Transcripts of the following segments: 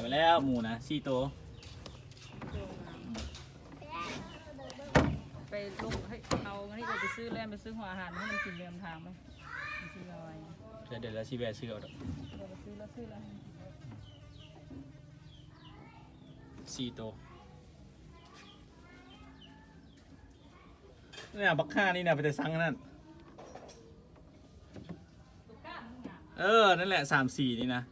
ໄປແລ້ວໝູນະ ສີ່ໂຕ ໄປລົງ ເອົາອັນນີ້ ໄປຊື້ແລ້ວ ໄປຊື້ຫົວອາຫານໃຫ້ມັນກິນແລ້ວ ມັນຖາມ ໄປຊື້ເອົາໄວ້ ແລ້ວດຽວລາຊິແວ່ຊື້ເອົາດອກ ເດີ ໄປຊື້ແລ້ວ ຊື້ແລ້ວ ສີ່ໂຕ. ນີ້ນະ ບັກຫ່ານີ້ນະ ເປັນຕາຊັງນັ້ນ ເອີ ນັ້ນແຫຼະ ສາມສີນີ້ນະ.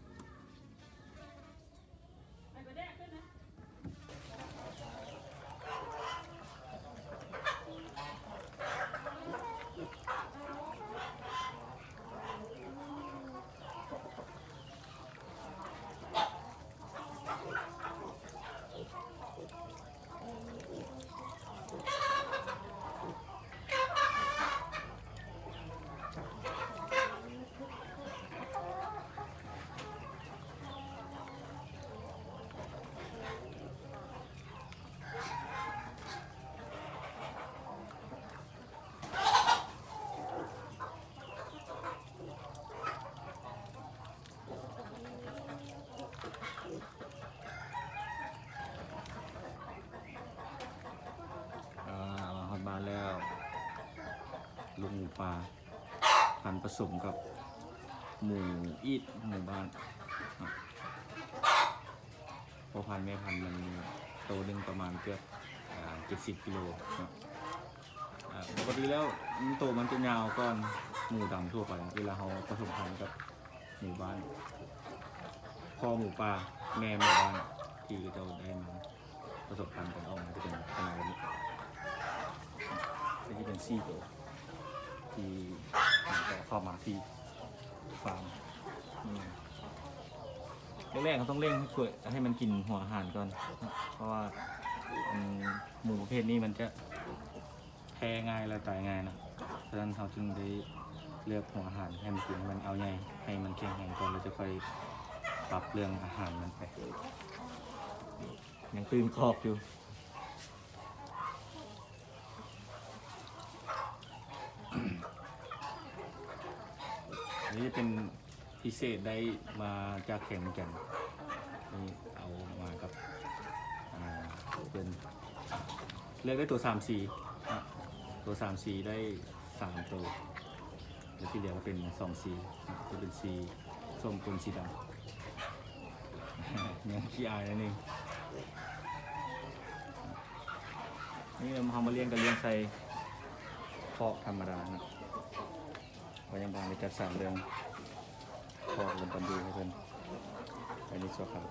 ອ່າ ມາຮອດບ້ານແລ້ວ ລູກໝູປ່າ ພັນປະສົມກັບໝູອີດຂອງໝູບ້ານ. ພໍ່ພັນແມ່ພັນມັນໂຕໜຶ່ງປະມານເກືອບ ອ່າ ເຈັດສິບກິໂລເນາະ. ອ່າ ປົກກະຕິແລ້ວໂຕມັນຈະຍາວກ່ອນໝູດຳທົ່ວໄປ ເວລາເຮົາປະສົມພັນກັບໝູບ້ານ ພໍ່ໝູປ່າ ແມ່ໝູບ້ານ ທີ່ເຂົາເຈົ້າໄດ້ມາປະສົມພັນກັນອອກມາຈະເປັນຂະໜາດແບບນີ້. ອັນນີ້ເປັນສີ່ໂຕທີ່ເຂົ້າມາທີ່ຟາມ. ອືມ ແລກໆ ເຮົາຕ້ອງເລັ່ງໃຫ້ ໃຫ້ມັນກິນຫົວອາຫານກ່ອນ ເພາະວ່າ ອືມ ໝູປະເພດນີ້ມັນຈະແພ້ງ່າຍ ແລະ ຕາຍງ່າຍນະ. ສະນັ້ນເຮົາຈຶ່ງໄດ້ເລືອກຫົວອາຫານໃຫ້ມັນກິນ ໃຫ້ມັນເອົາໃຫຍ່ ໃຫ້ມັນແຂງແຮງກ່ອນ ແລ້ວຈະຄ່ອຍປັບເລື່ອງອາຫານມັນໄປ. ຍັງຕື່ນຄອກຢູ່. ອັນນີ້ເປັນພິເສດ ໄດ້ມາຈາກແຂວງວຽງຈັນ ນີ້ເອົາມາກັບ ອ່າ ເພິ່ນ ເລືອກໄດ້ໂຕສາມສີ ໂຕສາມສີໄດ້ສາມໂຕ ແລ້ວທີ່ເຫຼືອກໍເປັນສອງສີ ຈະເປັນສີສົ້ມ ເປັນສີດຳ ຍັງຂີ້ອາຍໜ້ອຍໜຶ່ງ. ນີ້ເຮົາມາລ້ຽງ ກໍລ້ຽງໃສ່ຄອກທຳມະດາເນາະ ເພາະຍັງບໍ່ທັນໄດ້ຈັດສັນເລື່ອງຄອກ ເລື່ອງບ່ອນຢູ່ໃຫ້ເພິ່ນ ໃນນີ້ຊົ່ວຄາວ.